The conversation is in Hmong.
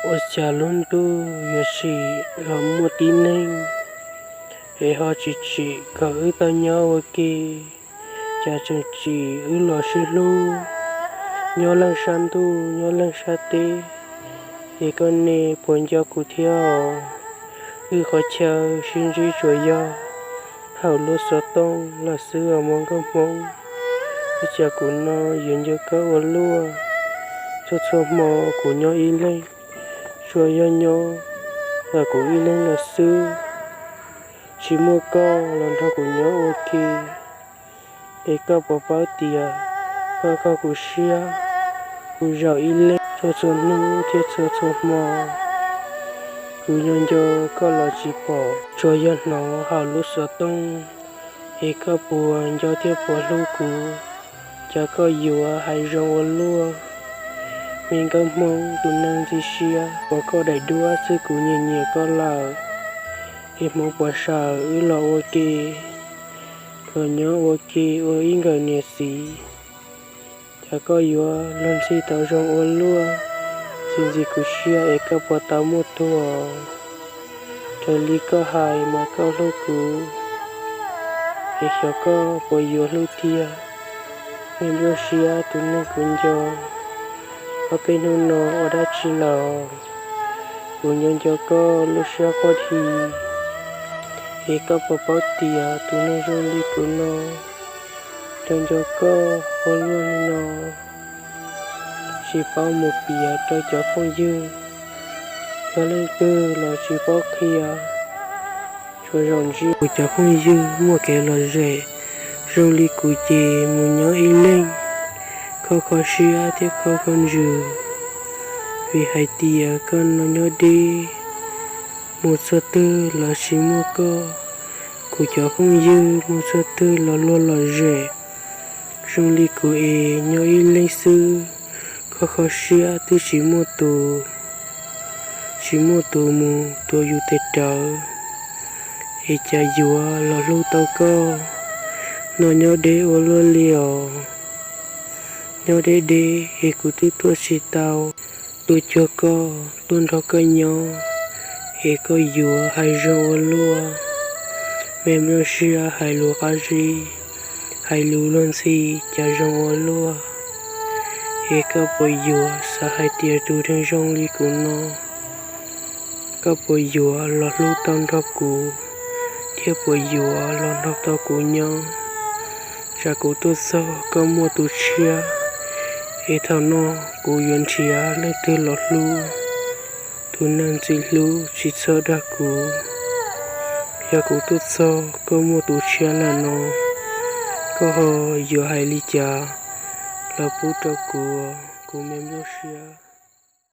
Ua cas lub ntuj yuav tsim los muaj tib neeg es ho tsis tsim kom wb tau nyob ua ke, cas tseem tsim wb los sib hlub, nyob leej sab ntuj nyob leej sab teb, es koj ne puas nco kuv thiab os? Wb qhov chaw sib ntsib tsuas yog hauv lub xov tooj los xwb os mog nkauj hmoob. Ua cas kuv no yuav nco koj ua luaj, txhua txhua hmo kuv nyob ib leeg, tsuas yog nyob los kuv ib leeg los xwb, tsis muaj koj los nrog kuv nyob ua ke. Es koj puas paub tias koj kho kuv siab, kuv zaum ib leeg txhua txhua hnub thiab txhua txhua hmo, kuv nco nco koj los tsis pom, tsuas yog hnov hauv lub xov tooj. Es koj puas nco thiab puas hlub kuv, cas koj yuav hais zoo ua luaj? Me nkauj hmoob tus neeg ntxim siab, puas koj daim duab xwb kuv nyiam nyiam koj lawm. Es hmoov puas sawv wb los ua ke, los nyob ua ke ua ib nkawm niam txiv, cas koj yuav luag ntxhi tau zoo ua luaj? Txiv ntxim kuv siab es koj puas tau muaj tuag? Raws li koj hais mas koj hlub kuv, es xyov koj puas yuav hlub tiag. Me nplooj siab tus neeg kuv nco, ob peb hnub no ua dab tsi lawm? Kuv nco nco koj lub siab quaj dhi, es koj puas paub tias tus neeg zoo li kuv no, nco nco koj ua luaj li no, tsis paub mus piav rau cov phooj ywg, yog leej twg los tsis paub qhia, tsuas zaum ntsib kuv cov phooj ywg muaj kev lom zem zoo li kuv ces mus nyob ib leeg, kho kho siab thiab kho kho ntsws, vim hais tias koj no nyob deb, mus txog twg los tsis muaj koj, kuv cov phooj ywg mus txog twg los luag lom zem, zoo li kuv es nyob ib leeg xwb, kho kho siab twb tsis muaj tus, tsis muaj tus mus tuav yus tes rawv, es cas yuav los hlub tau koj, no nyob deb ua luaj li os. Nyob deb deb es kuv twb tuaj tsis tau, tuaj cuag koj tuaj nrog koj nyob, es koj yuav hais zoo ua luaj. Me nplooj siab hais lus qab zib, hais lus luag ntxhi cas zoo ua luaj. Es koj puas yuav xav hais tias tus neeg zoo li kuv no, koj puas yuav los hlub tau nrog kuv, thiab puas yuav los nrog tau kuv nyob? Tsam kuv tuaj txog koj muaj tus tshiab, es thaum no kuv yuav nrhiav leej twg los hlub, tus neeg ntxim hlub tsis txhob dag kuv. Yog kuv tuaj txog koj muaj tus tshiab lawm no, koj ho yuav hais li cas los pub rau kuv, kuv me nplooj siab?